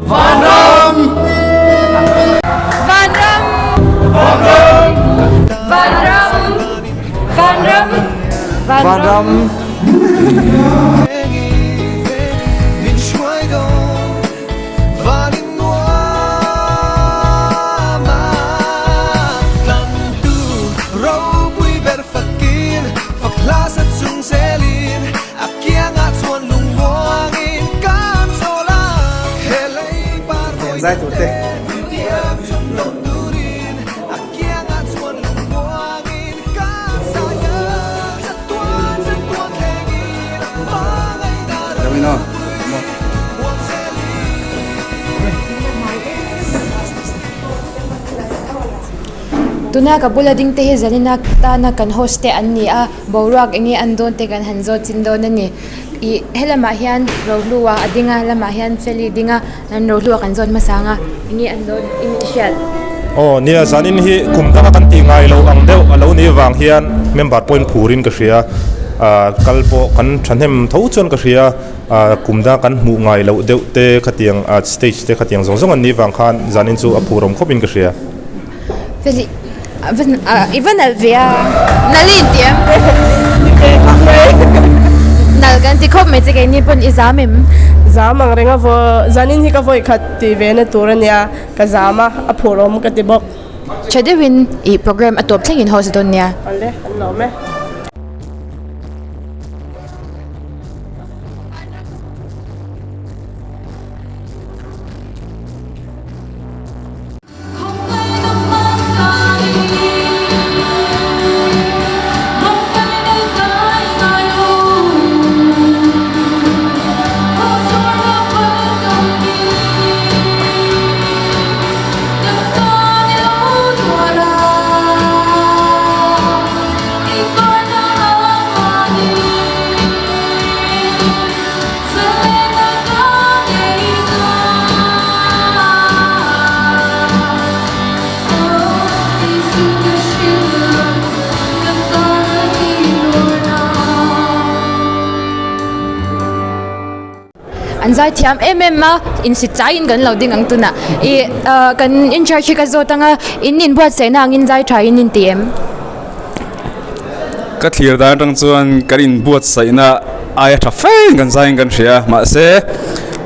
Vanram! Vanram! Vanram! Vanram! Vanram! Vanram! Zai tur te. Tuna ka bula ding te hi zanina tana kan host te an ni a boruak enge an dawn te kan han zawt chin dawn a ni ih helamah hian rohlua a ding a lamah hian feli ding a an rohlua kan zawt hmasa ang a enge an dawn i min hriat. Aw nia zanin hi kum danga kan tih ngai loh ang deuh a lo nih avang hian member pawhin phurin ka hria ah kal pawh kan thahnem tho chuan ka hria ah kum danga kan hmuh ngai loh deuh te khatiang ah stage te khatiang zawng zawng an nih avang khan zanin chu a phur awm khawpin ka hria. Feli i va nalh ve a nalh i inti em nalh kan ti khawp mai che keini pawn i zam em zam ang reng a vaw zanin hi ka vawi khat tih ve na tur a nia ka zam a a phur awm ka ti bawk tha deuhin ih program a tawp thlengin host dawn nia awle an lawm e. An zai thiam em em a insit chaiin kan lo ding ang tunah ih ah kan in charge hi ka zawt anga in inbuatsaihna angin zai tha in inti em? Ka thlir dan atang chuan kan inbuatsaihna aia tha fe in kan zai in kan hria mahse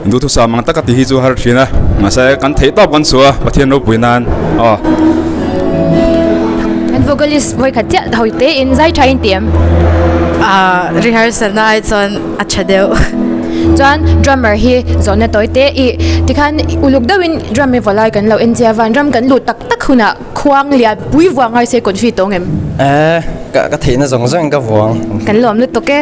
duhthusam ang taka tih hi chu har thin a mahse kan theih tawp kan chhuah a Pathian ropui nan aw. Kan vocalist vawi khat chiah hawi te in zai tha in ti em? Ahh rehearsal na ai chuan a tha deuh. Chuan drummer hi zawhna tawi te ih tikhan uluk deuhin drum hi vaw lai kan lo en chiah vanram kan luh tak tak hunah Khuang lian pui vuang ngai se confi tawng em? Eh, ka ka theihna zawng zawng in ka vuang. Kan lawm lutuk e.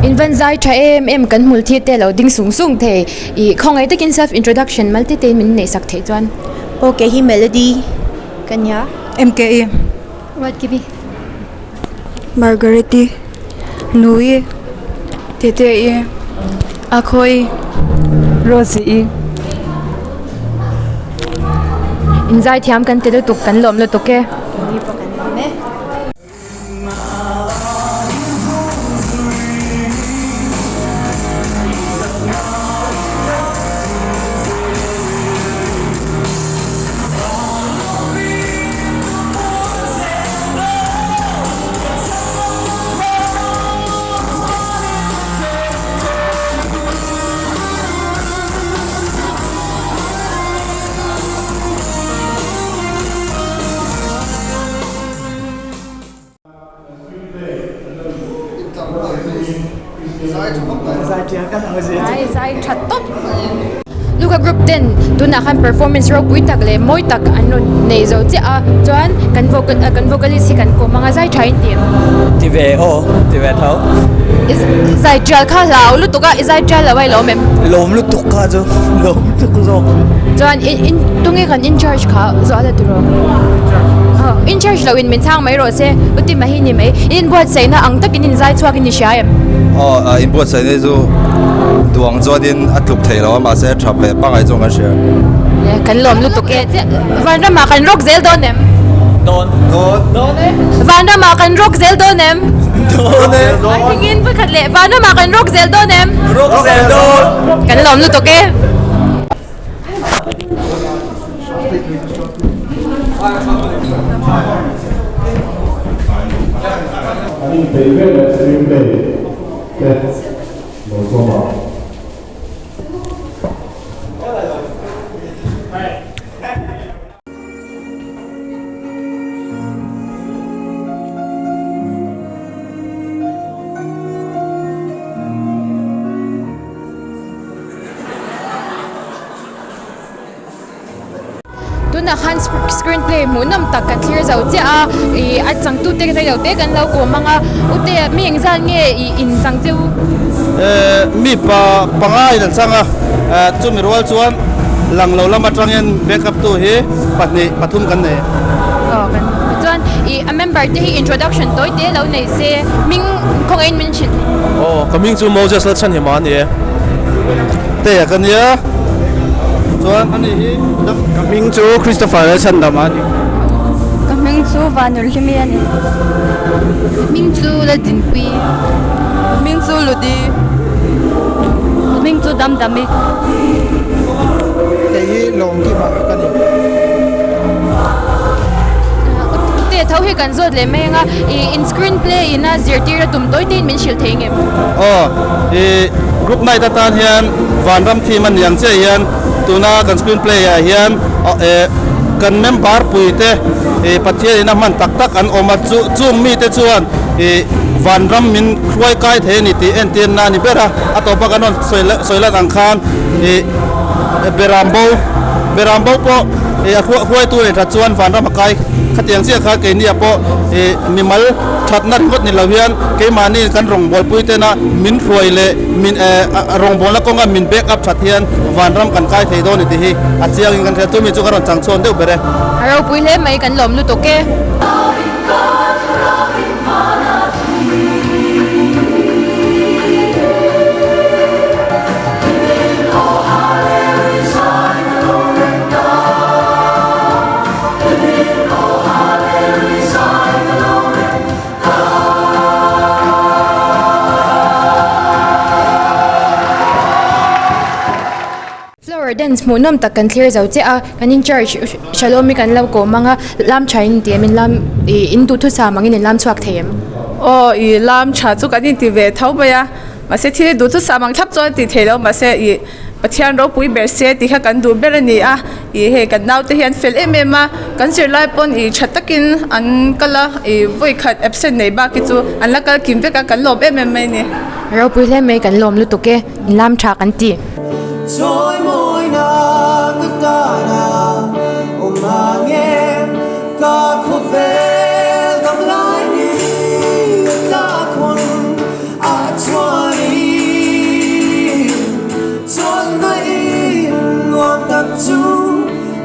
In van zai tha em em kan hmul thi te lo ding sung sung thei ih khawngaih takin self introduction mal te te in min neih sak theih chuan. Aw kei hi Melody ka nia. MKE. Ruatkibi. Margareti. Nui. Tetei. Akhoi. Rosie. In zaithiam kan ti lutuk kan lawm lutuk e. Zai tha tawp Luka group ten tunah khan performance ropui tak leh mawi tak an rawn nei zo chiah a chuan kan vocal kan vocalist hi kan kawm anga zai tha in ti em? Ti ve aw ti ve tho. Zai tial kha hlau lutuk a i zai tial lo a i lawm em? Lawm lutuk kha chu lawm lutuk zawk. Chuan in in tunge kan in charge kha zawh la tiraw? In charge loh in min chhang mai rawh se u ti mahi ni mai in inbuatsaihna ang takin in zai chhuak in i hria em? Aw inbuatsaihna hi chu duang chuanin a tluk thei lo a mahse tha ve pangai chuan kan hria. Kan lawm lutuk e. Vanramah kan rawk zel dawn em? Dawn. Dawn. Dawn e. Vanramah kan rawk zel dawn em? Dawn e. Ai hmingin pakhat leh Vanramah kan rawk zel dawn em? Rawk zel dawn. Kan lawm lutuk e. An inpeih vel leh screenplay te lo sawm ang. Tunah khan screen play hmuhnawm tak kan thlir zo chiah a ih a changtute reilo te kan lo kawm ang a ute mi engzat nge ih in chang cheu? Eh mi pa panga in an chang a eh chumi rual chuan lang lo lam atangin backup tu hi pahnih pathum kan nei. Aw kan chuan ih a member te hi introduction tawi te lo nei se hming khawngaihin min hrilh. Aw ka hming chu Moses Lalchhanhima a ni e. Te ka nia chuan ani hi Ka hming chu Christopher Lalchhandama a ni. Ka hming chu Vanulhlimi a ni. Ka hming chu Laldinpuii. Ka hming chu Ludi. Ka hming chu Damdami. Kei hi Lawmkima ka ni. Te tho hi kan zawt leh mai anga i in screen play ina zirtir a tum tawi tein min hrilh thei ngem? Aw i group night atan hian vanram theme a ni ang chiah hian tuna kan screen play ah hian kan member pui te ih Pathian in a hman tak tak an awm a chu chung mite chuan ih vanram min hruai kai thei a ni tih entir na a ni ber a a tawpa kan rawn sawi sawi lan ang khan ih beram bo beram bo pawh ih a hruaitu nei that chuan vanram a kai khatiang chiah kha keini ah pawh ih mimal Thatna ringawt ni lo hian keimahni kan rawngbawlpui tena min hruai leh min rawngbawlna kawnga min back up that hian vanram kan kai thei dawn ni tih hi a chiangin kan hria. Chumi chu ka rawn chang chhuak deuh ber e. A ropui hle mai kan lawm lutuk e. Flower dance hmuhnawm tak kan thlir zo chiah a, kan in church Shalom-i kan lo kawm ang a, lam tha in ti em in lam ih in duhthusam angin in lam chhuak thei em? Aw ih lam tha chu kan inti ve tho mai a, mahse thil duhthusam ang thlap chuan ti thei lo mahse ih Pathian ropui ber se tih kha kan duh ber a ni a, ih hei kan naute hi an fel em em a, kan zirlai pawn ih tha takin an kal a, ih vawi khat absent nei bak hi chu an la kal kim vek a, kan lawm em em mai a ni. Ropui hle mai kan lawm lutuk e, inlam tha kan ti. Chawimawina ka tana awm ang em ka khawvel dam lai ni tlak hun A chuanin chawlhna in nuam tak chu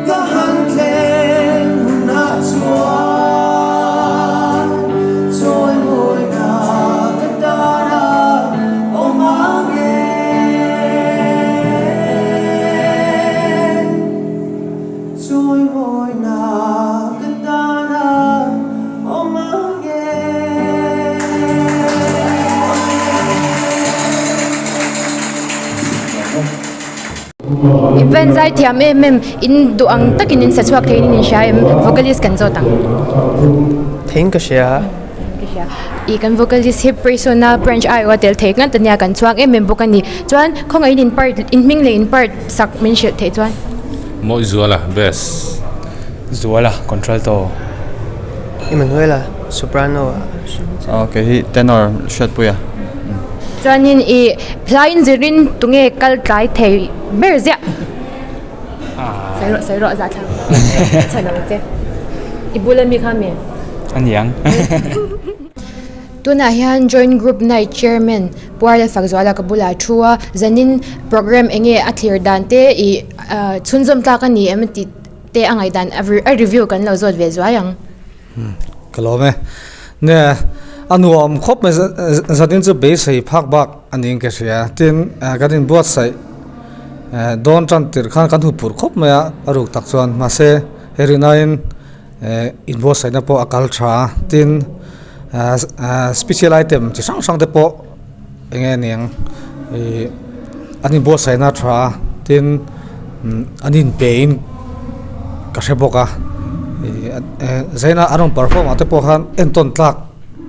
ka han thleng hunah chuan chawimawina ka tana awm ang e. Chawimawina ka tana awm ang e. Event zai thiam em em in duh ang takin in sa chhuak theiin in inhria em vocalist kan zawt ang. Theiin ka hria. Ka hria. Ih kan vocalist hi Persona branch aiawh a tel thei ngat ania kan chhuak em em bawk a ni. Chuan khawngaihin in part in hming leh in part sak min hrilh theih chuan. Mawizuala, Bass. Zuala, Contralto. Emanuela, Soprano. Aw kei hi Tenor Hriatpuia. Chuanin i hlaiin zirin tunge kal tlai thei ber ziah. Sawi rawh sawi rawh zahthlak chhan ang che. I bula mi kha mi? A niang. Tunah hian Joint Group Night Chairman Puarla Fakzuala ka bulah thu a, zanin program enge a thlir dan te ih chhunzawm tlak a ni em tih te a ngaihdan a review kan lo zawt ve zuai ang. Ka lawm e. Nia a nuam khawp mai zanin chu beisei phak bak a niin ka hria. Tin kan inbuatsaih. Dawn tan tirh khan kan huphurh khawp mai a, a ruk tak chuan mahse he rihnain inbuatsaihna pawh a kal tha a, tin special item chi hrang hrang te pawh eng nge niang ih an inbuatsaihna a tha a, tin an inpein ka hre bawk a, ih zaina an rawn perform ah te pawh khan entawn tlak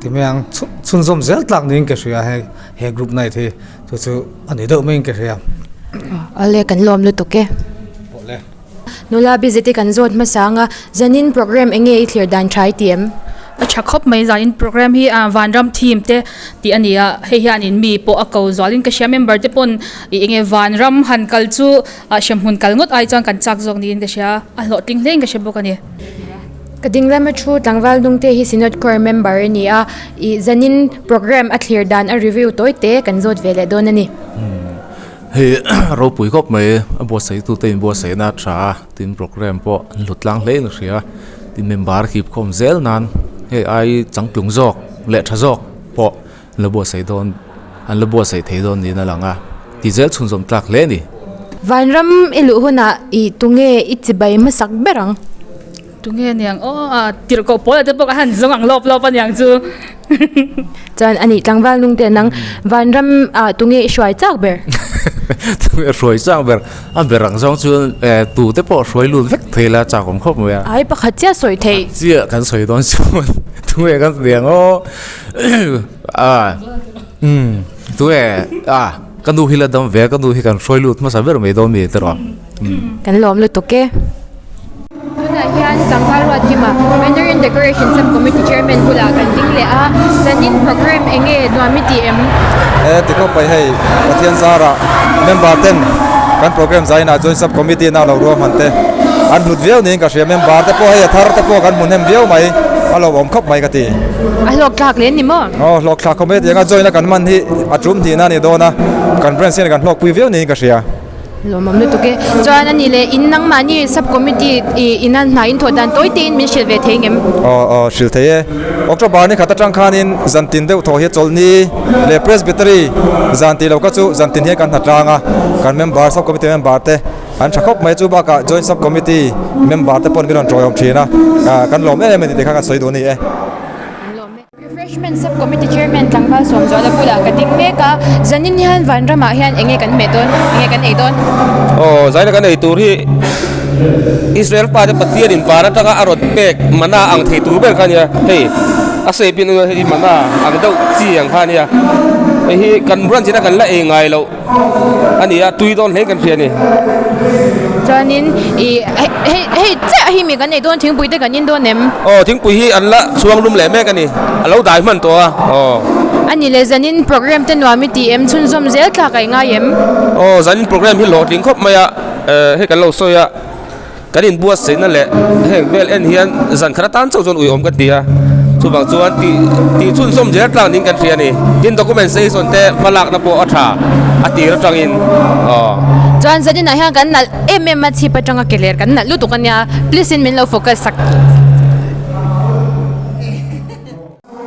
ti mai ang chhunzawm zel tlak niin ka hria hei he group night hi. Chu chu a ni deuh maiin ka hria. Awle kan lawm lutuk e. Awle. Nula busy te kan zawt hmasa anga zanin program enge i thlir dan tha i ti em? A tha khawp mai zanin program hi vanram theme te tih a ni a, hei hianin mi pawh a ko zualin ka hria member te pawn ih enge vanram han kal chu hremhmun kal ngawt ai chuan kan chak zawk niin ka hria a hlawhtling hlein ka hre bawk a ni. Ka dinglam a thu tlangval hnungte hi Synod Choir member a ni a, ih zanin program a thlir dan a review tawi te kan zawt ve leh dawn a ni. Hei ropui khawp mai a buatsaih tute in buatsaihna a tha a, tin program pawh an hlut tlang hle in a hria, tin member hip khawm zel nan hei ai changtlung zawk leh tha zawk pawh an la buatsaih dawn an la buatsaih thei dawn niin a lang a, ti zel chhunzawm tlak hle a ni. Vanram i luh hunah i tunge i chibai hmasak ber ang? Tunge niang aw a tirhkoh pawl ah te pawh ka han zawng ang lawp lawp a niang chu. Chuan a nih tlangval nung te nang vanram ah tunge i hruai chak ber? Tunge hruai chak ber? A ber ang zawng chuan tu te pawh hruai lut vek thei la chak awm khawp mai a. Ai pakhat chiah sawi thei. Chiah kan sawi dawn chuan tunge kan niang aw a umm tunge a ka nu hi la dam ve a ka nu hi kan hruai lut hmasa ber mai dawn mi te rawh. Kan lawm lutuk e. Tunah hian Tlangval Ruatkima, Mandarin Decoration Sub Committee Chairman bulah kan ding leh a, zanin program eng nge nuam i tih em? He ti khawp mai hei Pathian zarah member ten kan program zainah Joint Sub Committee na lo ruahman te an hlut viau niin ka hria, member te pawh hei a thar te pawh kan hmu hnem viau mai, a lo awm khawp mai ka ti. A hlawk thlak hle ni maw? Aw hlawk thlak khawp mai tiang a join a kan man hi a tum tihna a ni dawn a, kan branch hian kan hlawkpui viau niin ka hria. Lawmawm lutuk e. Chuan a ni leh in nangmahni sub committee ih ina hna in thawh dan tawi tein min hrilh ve thei ngem? Aw aw hrilh thei e. October ni khat atang khanin zan tin deuh thaw hi chawlhni leh Presbytery zan tih lo kha chu zan tin hian kan hna tlang a, kan member sub committee member te an tha khawp mai. Chu bakah joint sub committee member te pawhin min rawn tawiawm thin a, kan lawm em em a ni tih kha kan sawi duh a ni e. Refreshment Sub Committee Chairman Tlangval Sawmzuala bulah ka ding mek a, zanin hian vanramah hian eng nge kan hmeh dawn, eng nge kan ei dawn? Aw, zaina kan ei tur hi Israel fate Pathian in van atanga a rawn pek mana ang thei tur ber kha ania, hei a shape in hei mana ang deuh chi ang kha ania, hei hi kan branch ina kan la ei ngai loh. A ni a, tui dawn hle kan hria a ni. Chuanin ih hei hei chiah hi mi kan ei dawn thingpui te kan in dawn em? Aw thingpui hi an la chhuang lum leh mek a ni, a lo dai hman tawh a, aw. A ni le zanin program te nuam i ti em? Chhunzawm zel thlak a i ngai em? Aw zanin program hi hlawhtling khawp mai a, hei kan lo sawi a. Kan inbuatsaihna leh heng vel en hian zan khat atan chauh chuan uiawm kan ti a, chuvang chuan tih tih chhunzawm zel tlang niin kan hria a ni. Tin documentation te hmalakna pawh a tha a tir atangin aw. Chuan zaninah hian kan nalh em em a, chhip atanga ke ler kan nalh lutuk a nia, please in min lo focus sak.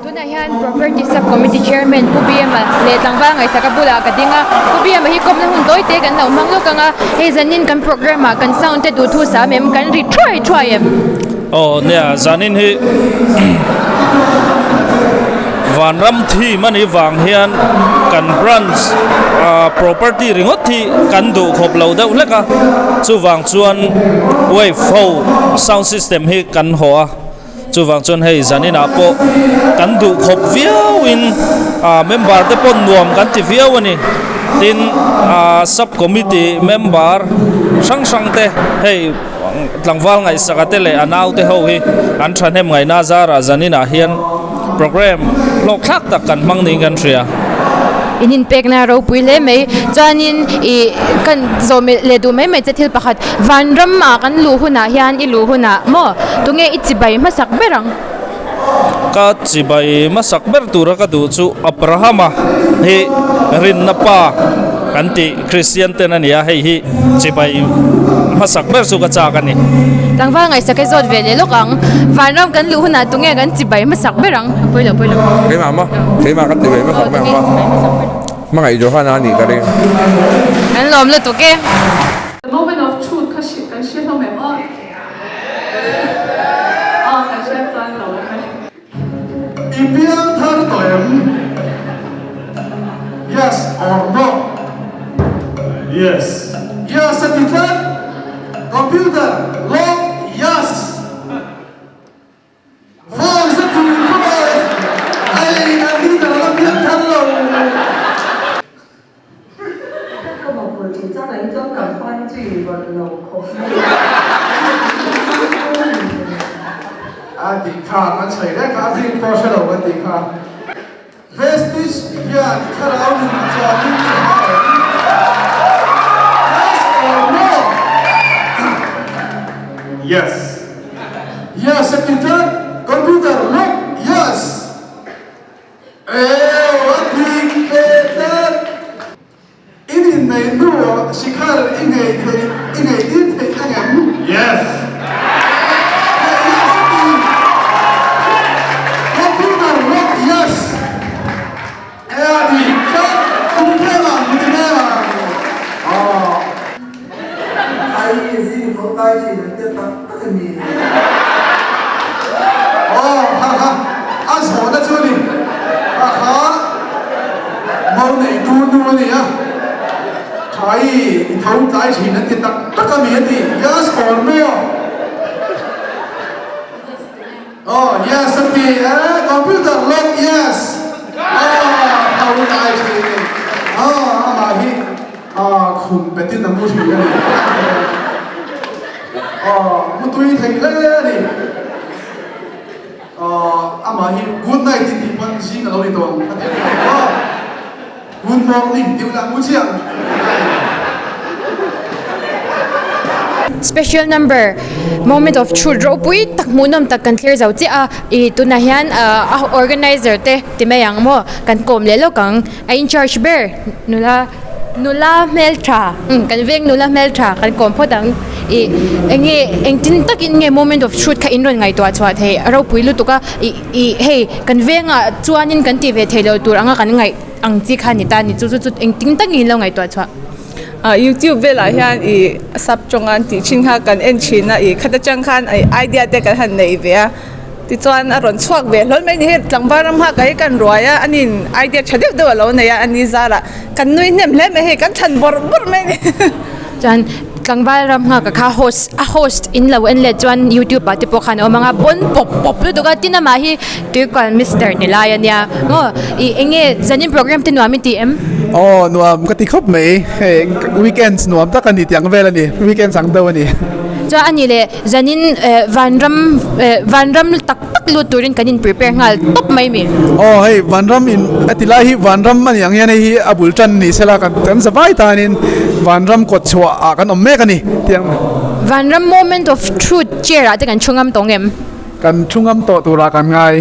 Tunah hian Property Sub Committee Chairman Pu Biama leh tlangval ngaihsaka bulah ka ding a, Pu Biama hi kawmna hun tawi te kan lo hmang lawk ang a, hei zanin kan program ah kan sound te duh thu sam em, kan ri thuai thuai em? Aw nia, zanin hi Vanram theme a nih vang hian kan branch property ringawt hi kan duh khawp lo deuh hlek a, chuvang chuan wave ho sound system hi kan haw a. Chuvang chuan hei zaninah pawh kan duh khawp viauin member te pawh nuam kan ti viau a ni. Tin, sub committee member hrang hrang te hei tlangval ngaihsaka te leh a naute ho hi an thahnem ngaihna zarah zaninah hian program hlawk thlak tak kan hmang niin kan hria. In inpekna ropui hle mai. Chuanin ih kan zawm leh duh mai mai che thil pakhat Vanram ah kan luh hunah hian i luh hunah maw tunge i chibai hmasak ber ang? Ka chibai hmasak ber tura ka duh chu Abrahama hi rinna pa kan tih Kristian ten a ni a, hei hi chibai hmasak ber chu ka chak a ni. Tlangval ngaihsak i zawt ve leh lawk ang. Vanram kan luh hunah tunge kan chibai hmasak ber ang? A pawi lo, pawi lo. Keimah maw? Keimah ka chibai hmasak ber ang maw? Hmangaih Johana a nih ka ring. Kan lawm lutuk e. The moment of truth kha hrilh kan hre hlawm em aw? Aw kan hriat chuan lo awm e. I piang thar tawh em? Yes or no? Yes. Yes a ti tlat. Computer lock yes. Voice a tui khawp a, hei a leader a la piang thar lo. Ka mawhphurh tih chang ah hi chuan kan pan zui rawn lo khawp mai. A tih kha kan sawi reng kha a bik pawh hre lo kan tih kha. Vestige hian thlarau nun a chuanin i hma em? Yes or no? Yes. Yes a ti tlat. Computer lock yes. Ew a dik ve tlat. In innei hnuah Shikhar i ngei thei i ngei tir theih ang em? Yes! Leh yes a ti. Computer lock yes. E a ti tlat. Kum tlem ang ti tlem ang. Aww. Ai zing tho kai thin an tia tak tak a ni. Aw ha ha a zawhna chu a ni. Ha ha mau neitu nu a ni a. Thai i tho tlai thin an ti tak tak a mi a ti. Yes or no? Aw yes a ti e computer lock yes. Aw tho tlai thin a ni. Aw amah hi. A khum petin a mu thin a ni. A mu tui thei hle a ni. Amah hi good night in tih pawn zing a lo ni tawh ang a ti a. Good morning tih ula mu chiah. Special number moment of truth ropui tak hmuhnawm tak kan thlir zo chiah a ih tunah hian a organizer te ti mai ang maw kan kawm leh lawk ang a in charge ber nula nula hmeltha umm kan veng nula hmeltha kan kawm phawt ang ih eng nge engtin takin nge moment of truth kha in rawn ngaihtuah chhuah theih a ropui lutuk a ih ih hei kan vengah chuanin kan tih ve theih loh tur anga kan ngaih ang chi kha a ni ta a ni chu chu chu engtin takin in lo ngaihtuah chhuah. Ah youtube velah hian ih sap tawng an tih thin kha kan en thin a ih khat atang khan ih idea te kan han nei ve a tichuan a rawn chhuak ve hlawl mai a ni hei tlangval ram nghak ah hi kan ruai a anin idea tha deuh deuh a lo nei a ani zarah kan nui hnem hle mai hei kan thlan bawrh bawrh mai a ni. Chuan tlangval ram nghak ah kha host a host in lo en let chuan youtube ah te pawh khan a awm ang a pawn pawp pawp lutuk a tin amah hi Tuikual Mister ni lai a nia maw ih eng nge zanin program te nuam i ti em? Aw nuam ka ti khawp mai hei weekends nuam tak a ni tih ang vel a ni weekends ang deuh a ni. Chuan a ni leh zanin eh vanram eh vanram tak tak lut turin kan in prepare nghal tawp mai mi. Aw hei vanram in a ti lai hi vanram a ni ang hian hei hi a bul tan ni sela kan kan za vai tanin vanram kawt chhuah ah kan awm mek a ni tih ang. Vanram moment of truth chair ah te kan thu ngam tawng em? Kan thu ngam tawh turah kan ngai.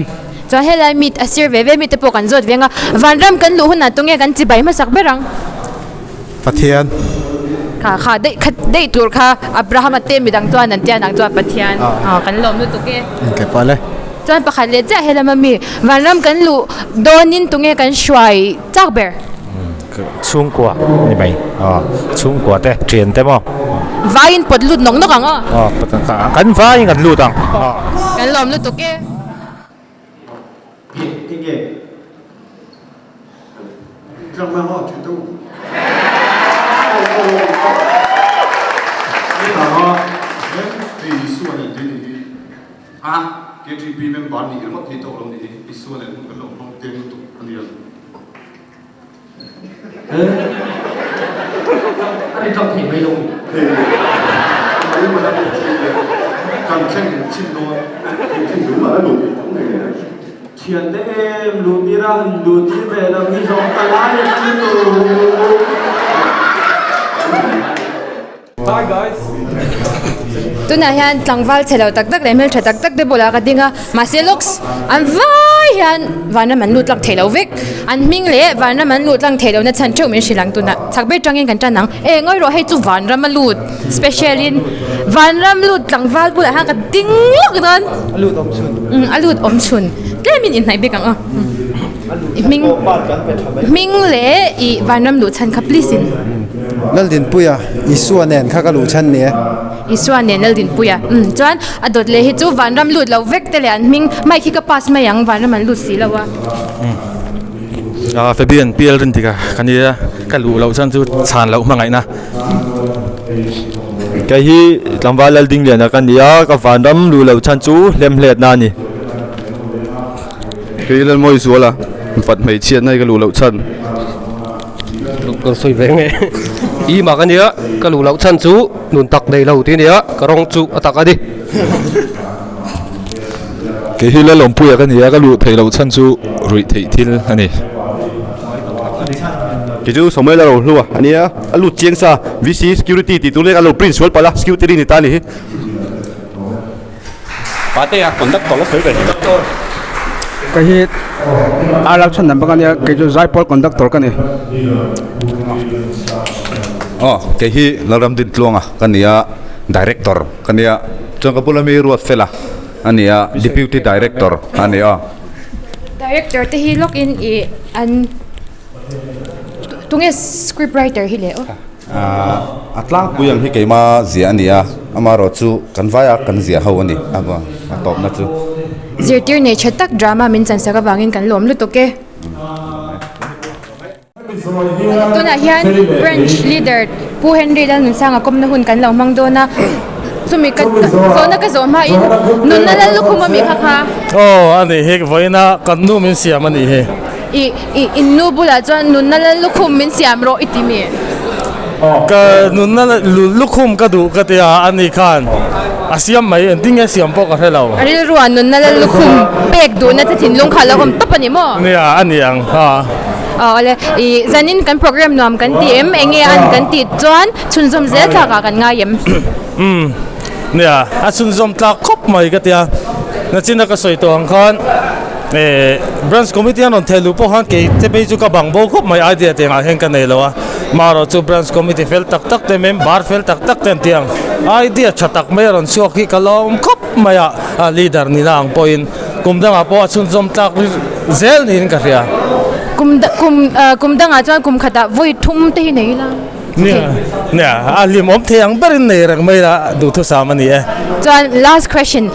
Chuan helai mi a sir ve ve mi te pawh kan zawt veng a, vanram kan luh hunah tunge kan chibai hmasak ber ang? Pathian. Kha kha daih kha daih tur kha Abraham a te midang chuan an tia nang chuan Pathian. Aw kan lawm lutuk e. Ke pawh le. Chuan pakhat leh chiah helam a mi vanram kan luh dawnin tunge kan hruai chak ber? Chhungkua ni mai aw chhungkua te thian te maw. Vaiin pawt lut nawk nawk ang aw. Aw pawt ang ka kan vaiin kan lut ang aw. Kan lawm lutuk e. Enge Tlang ho tha tu. A KTP member nih ringawt thei tawh lo nih hi Isua leh hun kan lo hmang teng lutuk a nia. A ri tlang thei mai lo. Thei mai mai a ni thin le kan thleng chin dawn thin duh mah a lut thei tho ngei le. Thiante em luh tir a han luh tir ve lo hi zawng ka lai a ni lutuk. Hi guys. Tunah hian tlangval chhe lo tak tak leh hmeltha tak tak te bulah ka ding a mahse looks an vai hian vanram an lut tlang thei lo vek an hming leh vanram an lut tlang thei lo na chhan theuh min hrilh ang tunah chak ber tangin kan tan ang e ngawi rawh hei chu vanram a lut special in vanram lut tlangval bulah hian ka ding lawk dawn a lut awm chhun a lut awm chhun tlemin inhnaih bik ang aw. I hming hming leh i vanram luh chhan kha please in. Laldinpuia, Isua nen kha ka luh chhan ni e. Isua nen Laldinpuia. Umm chuan a dawt leh hi chu vanram lut lo vek te leh an hming mic hi ka pass mai ang vanram an lut si lo a. Ah Fabian PL Rindika ka ni a, ka luh loh chuan chu chhan loh hmangaihna. Kei hi tlangval Laldingliana ka ni a, ka vanram luh loh chhan chu hlemhletna a ni. Kei Lalmawi Zuala, mipat hmeichhiatna hi ka luh loh chhan. Ka sawi ve nge. I mak a nia, ka luh loh chhan chu nun tak nei lo tih a nia, ka rawng chu a tak a ni. Kei hi Lalawmpuia ka ni a, ka luh theih loh chhan chu ruih theih thil a ni. Kei chu Samuel a ro hlu a nia, a lut chiang sa, VC security tih tur lek a lo print sual palh a, security ni ta a ni hi. Patea conductor la sawi ve. Kei hi I love chhan number ka nia kei chu Zaipawl conductor ka ni. Aw kei hi Lalramdin Tluanga ka ni a director ka nia chuan ka bula mi ruat fela a ni a deputy director a ni a. Director te hi lawk in ih an tunge script writer hi leh aw. A tlangpui ang hi keima ziah a ni a, amaherawhchu kan vaia kan ziah ho a ni a tawpna chu. Zirtir nei tha tak drama min chansak avangin kan lawm lutuk e. Tunah hian branch leader Pu Henry Lalnunsanga kawmna hun kan lo hmang dawn a, chumi ka zawhna ka zawh hmain nunna lal lukhum a mi kha kha. Aw a nih hi vawiina kan nu min siam a nih hi. I i in nu bulah chuan nunna lal lukhum min siam rawh i ti mi? Ka nunna lukhum ka duh ka tia a ni khan a siam mai engtin nge siam pawh ka hre lo. A rilruah nunna lal lukhum pek duhna che thinlung kha a lo awm tawp a ni maw? Nia a ni ang ha. Aw awle i zanin kan program nuam kan ti em enge an kan tih chuan chhunzawm zel tlakah kan ngai em? Umm nia a chhunzawm tlak khawp mai ka tia nachina ka sawi tawh ang khan. Eh branch committee an rawn theh luh pawh khan kei te phei chu ka bang bo khawp mai idea te engah hian ka nei lo a marawh chu branch committee fel tak tak te member fel tak tak te an tih ang idea tha tak mai a rawn chhuak hi ka lawm khawp mai a a leader nihna ang pawhin kum dangah pawh a chhunzawm tlak zel niin ka hria. Kum kum kum dangah chuan kum khatah vawi thum te hi nei ila. Nia nia a hlimawm thei ang berin nei reng mai la duhthusam a ni e. Chuan last question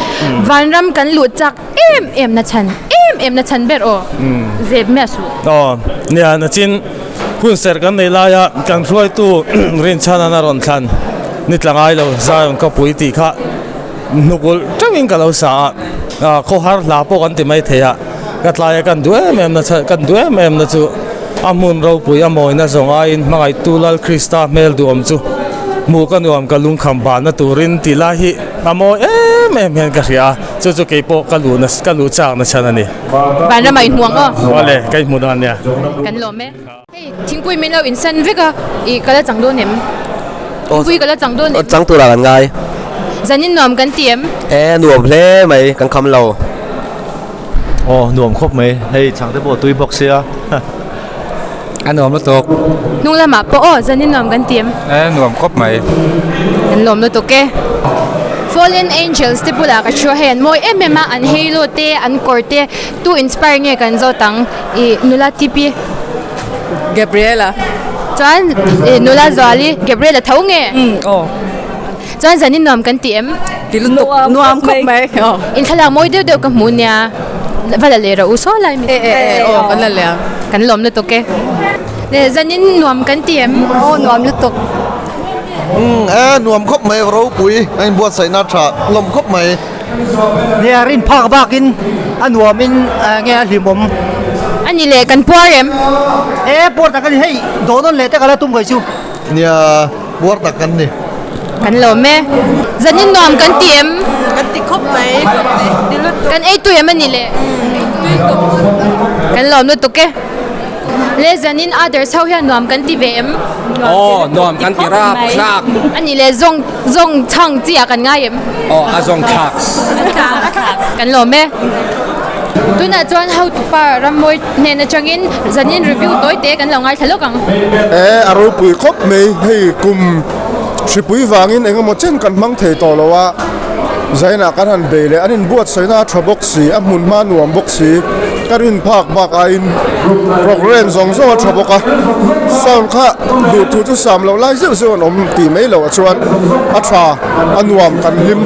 vanram kan luh chak em em na chhan em em na chhan ber aw zep miah suh. Aw nia nachin hun serh kan nei laia kan hruaitu rinchhan a rawn thlan ni tla ngai lo Zion khawpui tih kha hnuk ulh teuhin ka lo sa a khawhar hla pawh kan ti mai thei a ka tlaia kan duh em em na chhan kan duh em em na chu a hmun ropui a mawina zawng aiin hmangaihtu Lal Krista hmel duhawm chu hmuh ka nuam ka lungkham bahna turin tih lai hi a mawi em em hian ka hria a. Chu chu kei pawh ka luh na ka luh chak na chhan a ni. Vanram ah i hmu ang aw. Awle, ka inhmu dawn nia. Kan lawm e. Hei, thingpui min lo insan vek a, i ka la chang dawn em? Thingpui ka la chang dawn em? Chang turah kan ngai. Zanin nuam kan ti em? E, nuam hle mai, kan kham lo. Aw, nuam khawp mai. Hei, chang te pawh a tui bawk sia. A nuam lutuk. Hnung lamah pawh aw zanin nuam kan ti em? E nuam khawp mai. An lawm lutuk e. Fallen Angels te bulah ka thu a hei an mawi em em a an halo te an kawr te tu inspire nge kan zawt ang ih nula TP. Gabriela. Chuan ih nula Zuali Gabriela tho nge? Umm aw. Chuan zanin nuam kan ti em? Ti lutuk nuam khawp mai aw. In thlalak mawi deuh deuh ka hmu nia va la leh rawh u saw lai mi. E e e aw kan la leh ang. Kan lawm lutuk e. Le zanin nuam kan ti em? Aw nuam lutuk. Umm e nuam khawp mai ropui a inbuatsaihna tha hlawm khawp mai. Nia rin phak bakin a nuamin nge a hlimawm. A ni leh kan puar em? E puar tak a ni hei dawhnawn leh te ka la tum kai chu. Nia puar tak kan ni. Kan lawm e. Zanin nuam kan ti em? Kan ti khawp mai. Kan ei tui em a ni le? Kan lawm lutuk e. Le zanin others ho hian nuam kan ti ve em? Aw nuam kan ti rap thlak. A ni le zawng zawng chhang chi ah kan ngai em? Aw a zawng thlak. Kan lawm e. Tunah chuan hotupa Rammawi hnen atangin zanin review tawi te kan lo ngaithla lawk ang. E a ropui khawp mai hei kum hripui vangin eng emaw chen kan hmang thei tawh lo a, zainah kan han bei leh an inbuatsaihna a tha bawk si, a hmun hma nuam bawk si. Ka rin phak bak aiin programme zawng zawng a tha bawk a, sound kha duhthu chu sam loh lai zeuh zeuh an awm tih mai loh ah chuan a tha a nuam kan hlim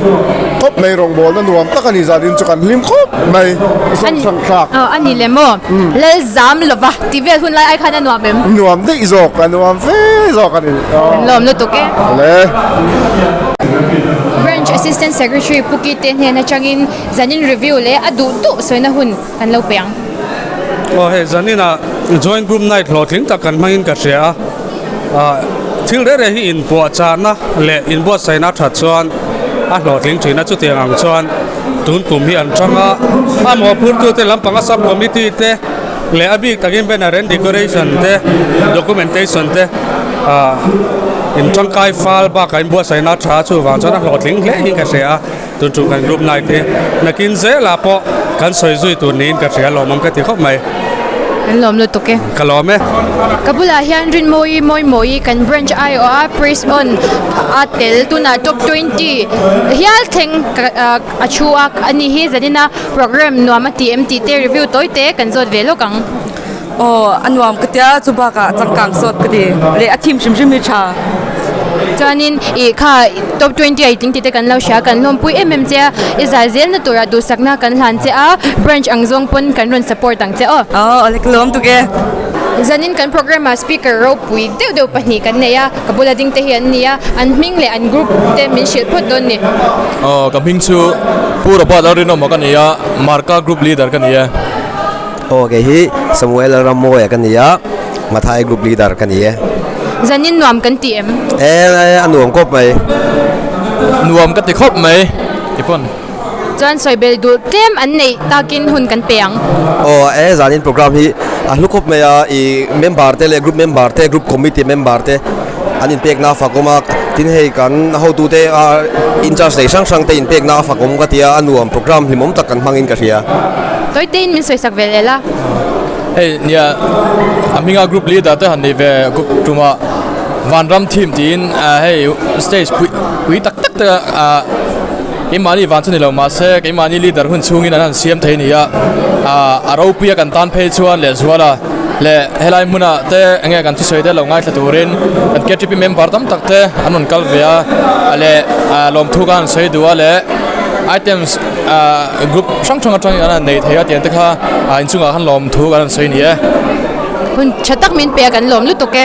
khawp mai rawngbawlna nuam tak a ni zanin chu kan hlim khawp mai zawng chhang thlak. Aw a ni le maw Lalzam lova tih vel hun lai ai khan a nuam em? Nuam daih zawk a nuam fe zawk a ni. Kan lawm lutuk e. Awle. Branch Assistant Secretary Pu Kite hnen atangin Zanin review leh a duh duh sawina hun kan lo pe ang. Aw hei zaninah joint group night hlawhtling tak kan hmangin ka hria a, ah thil reh reh hi inpuahchahna leh inbuatsaihna a that chuan a hlawhtling thin a, chutiang ang chuan tun kum hi an tang a, a mawhphurtute lampanga sub committee te leh a bik takin banner and decoration te documentation te ah in tangkai fal bakah inbuatsaihna a tha a, chuvang chuan a hlawhtling hle in ka hria a. Tun chu kan group night hi nakin zelah pawh kan sawi zui tur niin ka hria lawmawm ka ti khawp mai. Kan lawm lutuk e. Ka lawm e. Ka bulah hian Rinmawi Mawimawi kan branch aiawh a praise on a tel tunah top 20 hial thleng a thu a ani hi zanina program nuam a ti em tih te review tawi te kan zawt ve lawk ang. Aw a nuam ka tia chu bakah changkang sawt ka ti leh a thim hrim hrim hi tha. Chuanin ih kha top 20 a i tling tih te kan lo hria kan hlawmpui em em che a i zai zelna turah duhsakna kan hlan che a branch ang zawng pawn kan rawn support ang che aw. Aw awle ka lawm tuk e. Zanin kan program ah speaker ropui deuh deuh pahnih kan nei a ka bula ding te hi an ni a an hming leh an group te min hrilh phawt dawn ni. Aw ka hming chu Pu Robert Lalrinawma ka ni a Marka group leader ka ni e. Aw kei hi Samuel Lalrammawia ka ni a, Mathai group leader ka ni e. Zanin nuam kan ti em? E a nuam khawp mai. Nuam ka ti khawp mai ti pawn. Chuan sawi bel duh tlem an neih takin hun kan pe ang. Aw e zanin program hi a hlu khawp mai a, i member te leh group member te group committee member te an inpekna a fakawm a, tin hei kan hotute a in charge nei hrang hrang te inpekna a fakawm ka tia a nuam program hlimawm tak kan hmangin ka hria. Tawitein min sawisak ve leh la. Hei nia a hminga group leader te han nei ve group tumah Vanram team tiin hei stage pui pui tak tak te ah keimahni van chu ni lo mahse keimahni leader hun chhungin an han siam thei a ni a, ah a ropuia kan tan phei chuan lehzual a. Leh helai hmunah te enge kan thusawi te lo ngaithla turin kan KTP member tam tak te an rawn kal ve a leh lawmthu kha an sawi duh a leh items group hrang hrang atangin an han nei thei a tiang te kha inchungah khan lawmthu kan han sawi a ni e. Hun tha tak min pe a kan lawm lutuk e.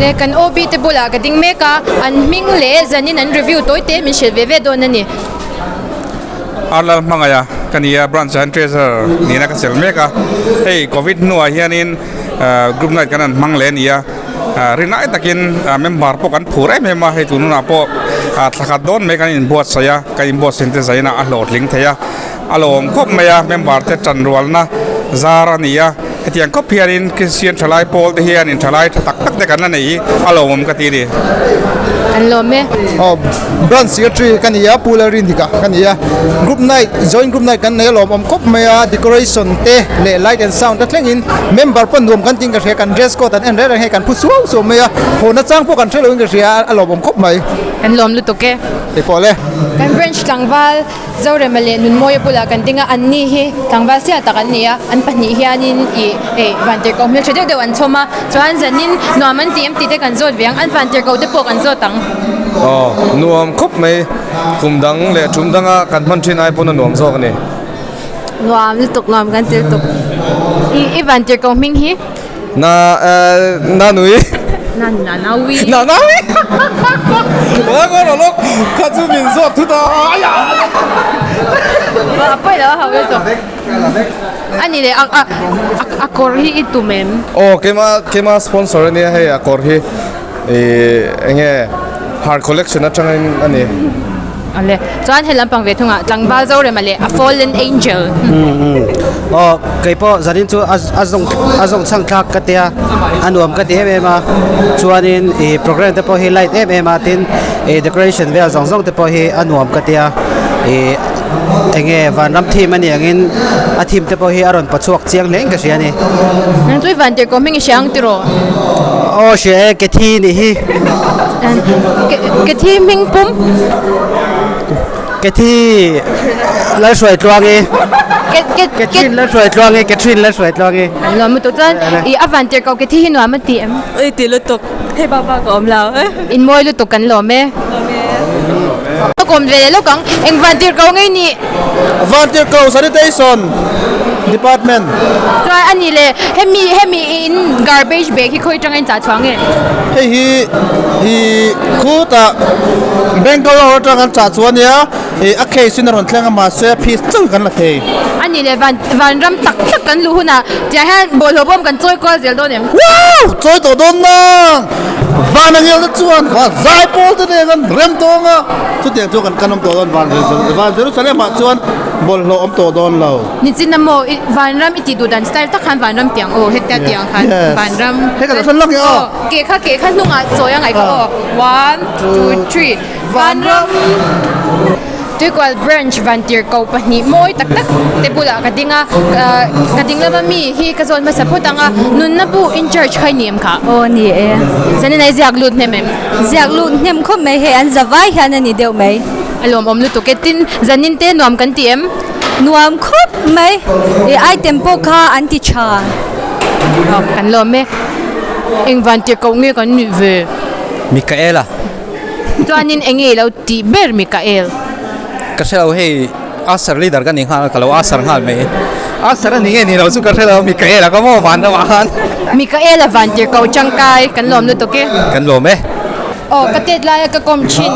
Leh kan OB te bulah ka ding mek a an hming leh zanin an review tawi te min hrilh ve ve dawn a ni. Arlal hmangaih a ka ni a branch ah hian treasurer nihna ka chelh mek a hei covid hnuah hianin group night kan han hmang leh a ni a rinai takin member pawh kan phur em em a hei tun hunah pawh thla khat dawn mai kan inbuatsaih a kan inbuatsaih te zainah a hlawhtling thei a a lawm khawp mai a member te tanrualna zar a ni a hetiang khawp hianin Kristian thalai pawl te hianin thalai tha tak tak te kan la nei hi a lawmawm ka ti a ni. Kan lawm e. Aw branch secretary ka ni a Pu Lalrindika ka ni a group night joint group night kan nei a lawmawm khawp mai a decoration te leh light and sound te thlengin member pawh nuam kan tiin ka hria kan dress code an en reng reng hei kan phu suau suau mai a haw nachang pawh kan hrelo in ka hria a lawmawm khawp mai. Kan lawm lutuk e. Keipawh le. Kan branch tlangval Zorema leh Nunmawia bulah kan ding a, anni hi tlangval sial tak an ni a, an pahnih hianin ih hei vantirhkoh hmeltha deuh deuh an chhawm a, chuan zanin nuam an ti em tih te kan zawt ve ang, an vantirhkoh te pawh kan zawt ang. Aw, nuam khawp mai, kum dang leh tum danga kan hman thin ai pawn a nuam zawk a ni. Nuam lutuk, nuam kan ti lutuk. Ih i vantirhkoh hming hi? Na eh na nui. Na na naui. Na naui. Wa ko ro lok kha chu min zawt thut a. Wa a pawi lo a ho lutuk. Ani leh a a a kawr hi i tum em? Aw keima keima sponsor ania hei a kawr hi ih enge har collection atangin a ni. Awle, chuan he lampang ve thungah tlangval Zorema leh a fallen angel. Aw, kei pawh zanin chu a zawng a zawng chhang thlak ka tia, a nuam ka ti em em a, chuanin ih programme te pawh hi light em em a tin ih decoration vel zawng zawng te pawh hi a nuam ka tia, ih eng nge vanram theme a nih angin a theme te pawh hi a rawn paw chhuak chiang hle in ka hria a ni. Nang chu i van tirh ko hming i hria ang tiraw? Aw hria e, Kethi nih hi. Kethi hming pum. Kethi Lalhruai Tluangi. Catherine la hruai tluang e, Catherine la hruai tluang e. Kan lawm lutuk chuan i a van tirh koh Cathy hi nuam a ti em? Ui ti lutuk, hei bak bak a awm lo. In mawi lutuk kan lawm e. Ka kawm ve leh lawk ang, eng van tirh koh ngei nih? Van tirh koh Sanitation Department. Chuan a nih leh hemi hemi in garbage bag hi khawi atanga in chah chhuah nge? Hei hi i khutah Bangalore atanga an chah chhuah a nia. Ih a case in a rawn thleng a mahse a fees chauh kan la thei. A nih leh van vanram tak tak kan luh hunah tiang hian bawlhhlawh bawm kan chawi kual zel dawn em? Wow! Chawi tawh dawn nang! Van a ngelna chuan van zai pawl te nen an rem tawng a, chutiang chu kan kan awm tawh dawn van van Jerusalem ah chuan bawlhhlawh awm tawh dawn lo. Nichin a maw i vanram i tih duh dan style tak khan vanram tiang aw hetia tiang khan vanram Hei ka lo hran lawk nge aw. Ke kha ke kha hnungah chawi a ngaih kha aw one two three. Vanram Tuikual Branch Vantirhkoh pahnih mawi tak tak te bulah ka ding a, ka ding lama mi hi ka zawn hmasa phawt ang a, nunna bu in charge kha i ni em kha? Aw ni e. Zanin a i ziak lut hnem em? Ziak lut hnem khawp mai hei an zavai hian a ni deuh mai. A lawmawm lutuk e, tin zanin te nuam kan ti em? Nuam khawp mai, i item pawh kha an ti tha. Aw kan lawm e, eng Vantirhkoh nge kan nih ve? Mikaela. Chuanin eng nge ilo tih ber Mikael? Ka hre lo hei Usher leader ka ni nghal a ka lo Usher nghal mai. Usher a ni nge ni lo chu ka hre lo Mikael a ka maw van deuh ah khan. Mikael a van tir ko tangkai kan lawm lutuk e. Kan lawm e. Aw ka tet laia ka kawm thin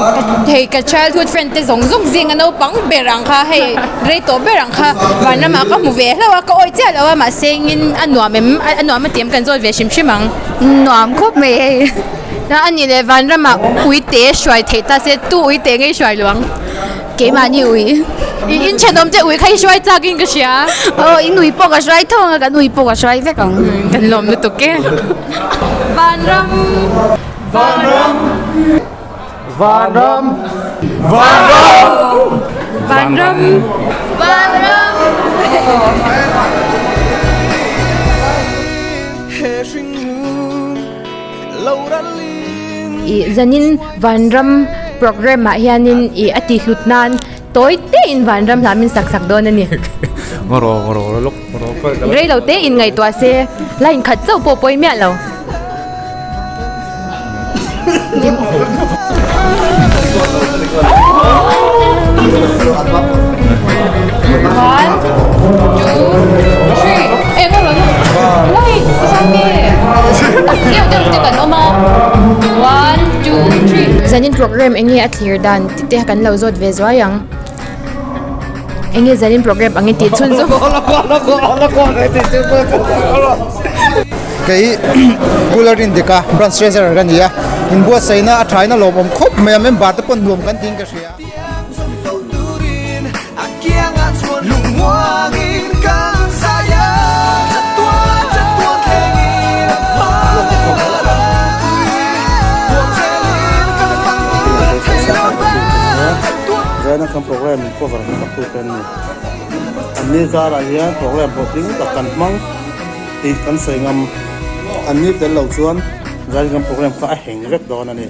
hei ka childhood friend te zawng zawng zinga naupang ber ang kha hei rei tawh ber ang kha vanramah ka hmu ve hlauh a ka awih chiah lo a mahse engin a nuam em a nuam a ti em kan zawt ve hrim hrim ang. Nuam khawp mai hei. A nih leh vanramah ui te hruai theih ta se tu ui te ngei hruai lo ang. Keimahni ui. I in thenawm te ui kha i hruai chak in ka hria. Aw in ui pawh ka hruai tho ang a kan ui pawh ka hruai vek ang. Kan lawm lutuk e. Vanram. Vanram. Vanram. Vanram. Vanram. Vanram. Ih zanin vanram program ah hianin ih a tih hlut nan tawi te in vanram hla min sak sak dawn a ni. Rei lo te in ngaihtuah se line khat chauh pawh pawi miah lo. One, two, three. Eng a rawn Wait, Sangte. Deuh deuh te kan awm a. One, two, three. Zanin program eng nge a thlir dan tih te kan lo zawt ve zuai ang. Eng nge zanin program ang i tih chhun chu. Kei Pu Lalrindika branch treasurer ka ni a, inbuatsaihna a thaina lawmawm khawp mai a, member te pawn nuam kan tiin ka hria. Zaina kan program cover hmasak tu te an ni. Anni zarah hian program hlawhtling tak kan hmang tih kan sawi ngam. Anni tel lo chuan Zaina kan program kha a heng vek dawn a ni.